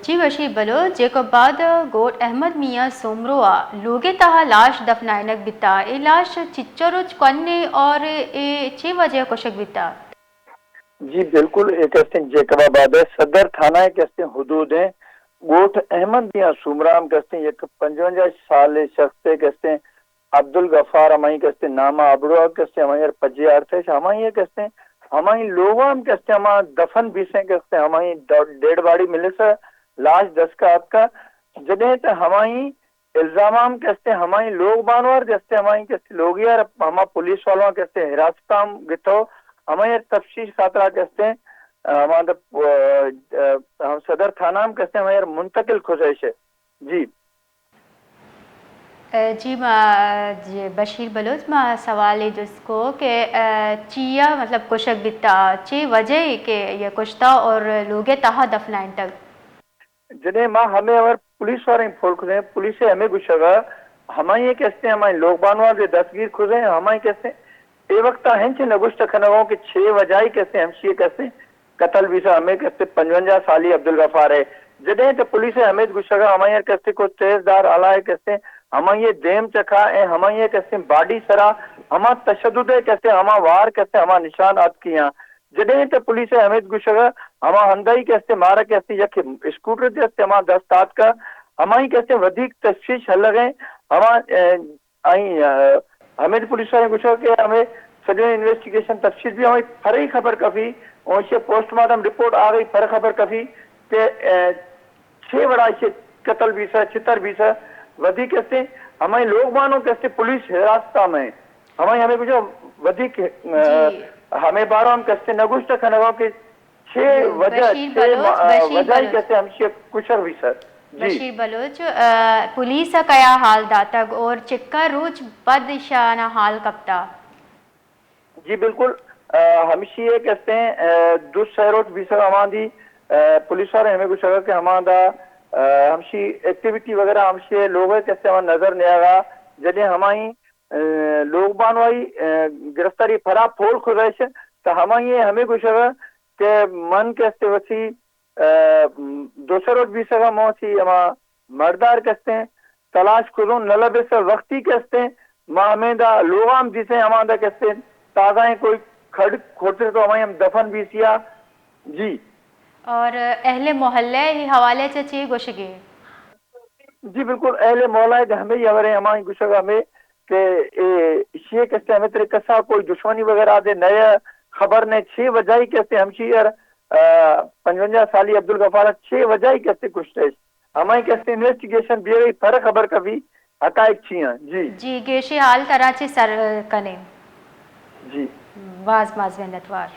جی بشیر بلوچ، جیکب آباد گوٹھ احمد میاں سومرو ءَ لوگے تہا لاش دفنائینگ بیتا۔ اے لاش چچو روچ کنے اور اے چے وجہ کشگ بیتا؟ جی بالکل، اے کہ استیں جیکب آباد ءِ صدر تھانہ ءِ کہ استیں حدود ءَ گوٹھ احمد میاں سومرو ءَ ہم کہ استیں یک پنجونجاہ سالیں شخص ءِ کہ استیں عبدالغفار ہمائی کہ استیں نام ءَ ابڑو ءَ کہ استیں ہمائی ءَ پجی آرتش، ہمائی ءَ کہ استیں ہمائی لوگ ءَ ہم کہ استیں ہما دفن بیسیں کہ استیں ہمائی ڈ-، ڈیڈ باڈی ملسا، لاش دست ءَ آتکا، جدیں تہ ہمائی الزام ہم کہ استیں ہمائی لوگ بانوار کہ استیں ہمائی کہ استیں لوگی ءَ ہما پولیس والوں کہ استیں حراست ءَ ہم گتو، ہمائی تفتیش خاطرا کہ استیں ہما د-، ہم صدر تھانہ ہم کہ استیں ہمائی منتقل کھزیش۔ جی۔ اے، جی، ما، جی، بشیر بلوچ، ما سوالے جست کو کہ، اے، چیا، مطلب، کشگ بیتا، چے وجہ اے کہ یہ کشتا اور لوگے تہا دفنائنتگ؟ جنہیں ما ہمیں اور پولیس والے پھول کھدیں، پولیس ءَ ہمیں گشگا، ہمائی کہ استیں، ہمائی لوگ بانوار دے دستگیر کھدیں، ہمائی کہ استیں، اے وقت ہنچ نہ گوشت کنگوں کہ چے وجہ اے کہ استیں، ہمشی کہ استیں، قتل بیسا ہمیں کہ استیں پنجونجاہ سالی عبدالغفار ءِ۔ جدیں تہ پولیس ءَ ہمیں گشگا ہمائی کہ استیں کچھ تیز دار آلائے کہ استیں ہمائی دیم چکا اے، ہمائی کہ استیں باڈی سرا ہما تشدد ءِ کہ استیں ہما وار کہ استیں ہما نشان آتکیاں۔ جدیں تہ پولیس ءَ ہمیں گشگا ہما ہندائی کہ استیں مارا کہ استیں یک اسکوٹر دے استیں ہما دست آتکا، ہمائی کہ استیں ودیک تشویش ہلگیں ہما، اے، آئی، آ، ہمیں پولیس والے گوشگ کہ ہمیں سجیں انویسٹیگیشن تفصیل بھی ہمیں پھرے خبر کفی، اور اسے پوسٹ مارٹم رپورٹ آ گئی پھر خبر کفی کہ، اے، چھ وڑا اسے قتل بیسا، چتر بیسا، ودی کسے ہمیں لوگ بانو کسے پولیس حراست میں، ہمیں، ہمیں کچھ ودی کہ، اے، جی۔ ہمیں بارہ ہم کسے نگوشت کھنگا کہ چھ وجہ، بشیر چھ بلوچ، ما-، بشیر وجہ بلوچ۔ کسے ہمشی کشر بیسا۔ جی۔ بشیر بلوچ، آ، پولیس ءَ کیا حال داتگ اور چکا روچ پد ایشانا حال کپتا؟ جی بالکل، آ، ہمشی ءَ کہ استیں، آ، دو سہ روچ بیسگ ہماں دی، آ، پولیس والے ہمیں گوشگا کہ ہماں دا، آ، ہمشی ایکٹیویٹی وغیرہ ہمشی لوگ ءَ کہ استیں ہماں نظر نیاگا، جدیں ہمائی، آ، لوگ بانوائی، آ، گرفتاری پھرا پھول کھدائش، تو ہمائی ہمیں گوشگا کہ من کہ استیں وسی آ، دو سہ روچ بیسگا موسی ہما مردار کستیں، تلاش کزوں نہ لبسا وقتی کستیں، ما ہمیں دا لوغام دیسیں ہما دا کستیں، تازہ ہیں کوئی کھڑ کھوٹتے تو ہمیں ہم دفن بیسیا۔ جی۔ اور اہل محلہ ہی حوالے چا چی گوشگے؟ جی بالکل، اہل محلہ کہ ہمیں ہی ہمیں ہمائی گوشگ ہمیں کہ اے شیئے کسے ہمیں ترے کسا کوئی دشمنی وغیرہ دے نئے خبر نے چھ وجہی کسے ہمشی یار، آ، پنجونجاہ سالی عبدالغفار چھ وجہی کسے کشتش۔ ہمائی کسے انویسٹیگیشن بیئے پر خبر کبھی حقائق چی ہیں۔ جی۔ جی، گیشی حال ترا چی سر کنے؟ جی۔ باز باز منتوار۔